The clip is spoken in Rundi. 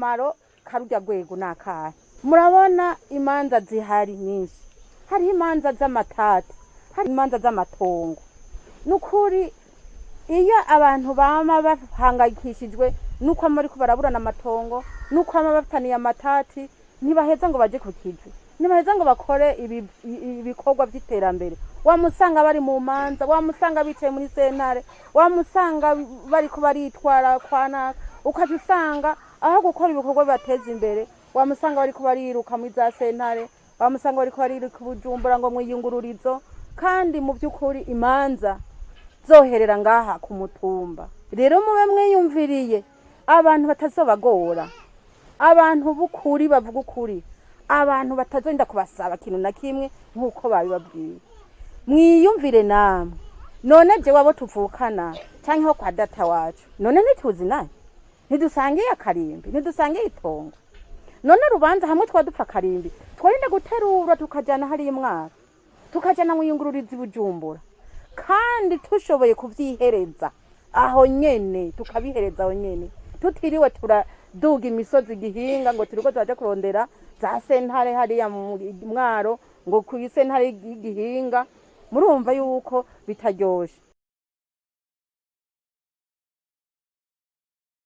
Akamaro karurya rwego ni akahe? Murabona imanza zihari nyinshi, hariho imanza z'amatati, hari imanza z'amatongo. Ni ukuri iyo abantu bama bahangayikishijwe nuko bama bariko baraburana amatongo, nuko bama bafitaniye amatati, ntibaheza ngo baje ku kivi, ntibaheza ngo bakore ibikorwa vy'iterambere. Wamusanga bari mu manza, wamusanga bicaye muri sentare, wamusanga bariko baritwara kwa naka, ukaca usanga aho gukora ibikorwa bibateza imbere, wamusanga bariko bariruka muri za sentare, wamusanga bariko bariruka i Bujumbura ngo mwiyungururizo, kandi mu vy'ukuri imanza zoherera ngaha ku mutumba. Rero mube mwiyumviriye abantu batazobagora, abantu b'ukuri bavuga ukuri, abantu batazorinda kubasaba ikintu na kimwe nk'uko babibabwiye. Mwiyumvire namwe, none jewe abo tuvukana canke ho kwa data wacu, none ntituzi naye, ntidusangiye akarimbi, ntidusangiye itongo. None urubanza hamwe twa dupfa akarimbi, twarinda guterura tukajana hariya imwaro, tukajana mwiyungururiza i Bujumbura, kandi tushoboye kuvyihereza aho nyene, tukabihereza aho nyene, tutiriwe turaduga imisozi igihinga ngo turiko turaja kurondera za sentare hariya mu mwaro, ngo ku sentare y'igihinga. Murumva yuko bitaryoshe.